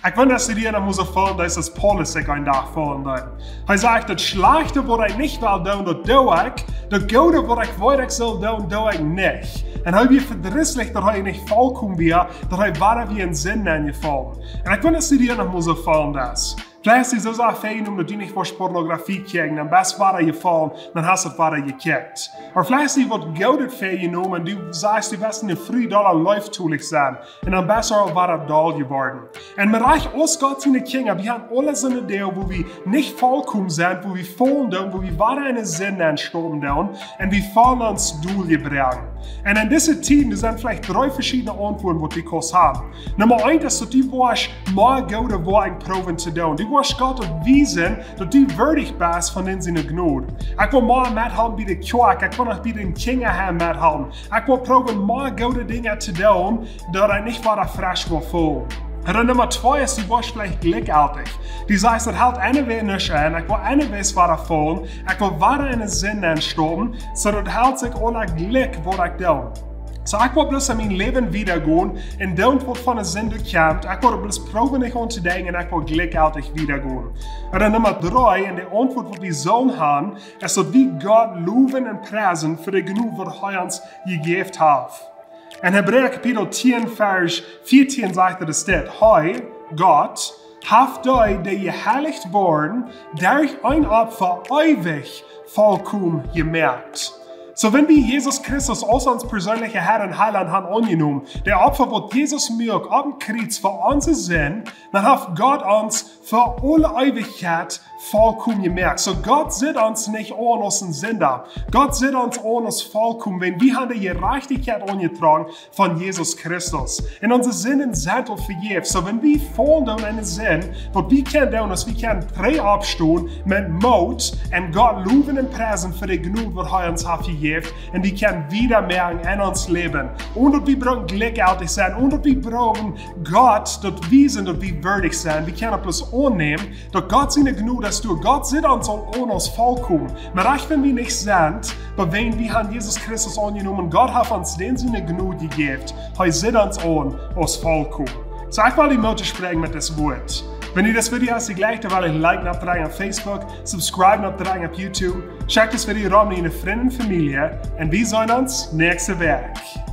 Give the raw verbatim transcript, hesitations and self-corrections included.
Ekj wunda, aus du die noch mol soo feelen deist, aus Paulus sikj een Dach feelen deed. Hee sajcht: "Daut Schlajchte, waut ekj nich well doonen, daut doo ekj. Daut Goode, waut ekj weet, ekj saul doonen, doo ekj nich." Un hee wia vedrisslich, daut hee nich volkomen wia, daut hee wada wia en Sind nenjefaulen. Un ekj wunda, aus du die noch mol soo feelen deist. Veleicht es die soo sea väajenomen, daut du nich woascht Pornografie kjikjen, dan best wada jefaulen, dan hast du wada jekjikjt. Oba veleicht es die waut Goodet väajenomen, du sajchst, du west ne Fru dolla leeftolich sennen, un dan best du wada doll jeworden. Un mau rajcht aus Gott siene Kjinja, wie haben aule soone Doag, wua wie nich volkomen sent, wua wie feelen doonen, wua wie wada en de Sind nenstoppen doonen, un wie feelen ons doll jebroaken. Un en dise Tieden, doa sent veleicht dree veschiedne Auntwuaden, waut wie kjennen haben. Numma eent es, daut du woascht mea goode Woakjen proowen to doonen. Du woascht Gott wiesen, daut du wieedich best von dän siene Jnod. Ekj well mea methalpen bie de Kjoakj, ekj well noch bie dän Kjinjaheim methalpen. Ekj well proowen mea goode Dinja to doonen, daut ekj nich wada fresch woa feelen. Un dan Numma twee es, du woascht veleicht jlikjjeltich. Du sajchst: "Daut helt anyway nich aun, ekj well anyway wada feelen, ekj well wada en de Sind nenstoppen, soo daut helt sikj aun jlikj, waut ekj doo." Soo, ekj well bloos en mien Läwen wieda gonen un doonen, waut von de Sind kjemt. Ekj well bloos proowen nich aun to denkjen, ekj well jlikjjeltich wieda gonen. Un dan Numma dree, un de Auntwuat, waut wie sellen haben, es, daut wie Gott lowen un priesen fa de Jnod, waut hee ons jejäft haft. En Hebräa Kapitel tieen, Varsch vieetieen sajcht et dit: "Hee, Gott, haft dee, dee jeheilicht woaren, derch een Opfa eewich volkomen jemoakt." Soo, wan wie Jesus Christus aus ons perseenlicha Herr un Heilaunt haben aunjenomen, daut Opfa, waut Jesus muak opp daut Kjriez fa onse Sind, dan haft Gott ons fa aule Eewichkjeit volkomen jemoakt. Soo, Gott sitt ons nich aun aus een Sinda. Gott sitt ons aun aus volkomen, wan wie haben de Jerajchtichkjeit aunjetrocken von Jesus Christus. Un onse Sinden sent aul vejäft. Soo, wan wie feelen doonen en de Sind, waut wie kjennen doonen, es, wie kjennen trigj oppstonen met Moot un Gott lowen un priesen fa de Jnod, waut hee ons haft jejäft. Un wie kjennen wieda moaken en ons Läwen, onen daut wie brucken jlikjjeltich sennen, onen daut wie brucken Gott daut wiesen, daut wie wieedich sent. Wie kjennen bloos aunnämen, daut Gott siene Jnod es doa. Gott sitt ons aul aun aus volkomen. Mau rajcht wan wie nich sent, oba wan wie haben Jesus Christus aunjenomen, Gott haft ons dän siene Jnod jejäft, hee sitt ons aun aus volkomen. Soo, ekj well die Moot toospräakjen met dit Wuat. Wan die dit Video haft jejlikjt, dan well ekj Like oppdrekjen opp Facebook, Subscribe oppdrekjen opp YouTube, schekj dit Video rom aun diene Frind un Famielje, un wie seenen ons näakjste Wäakj.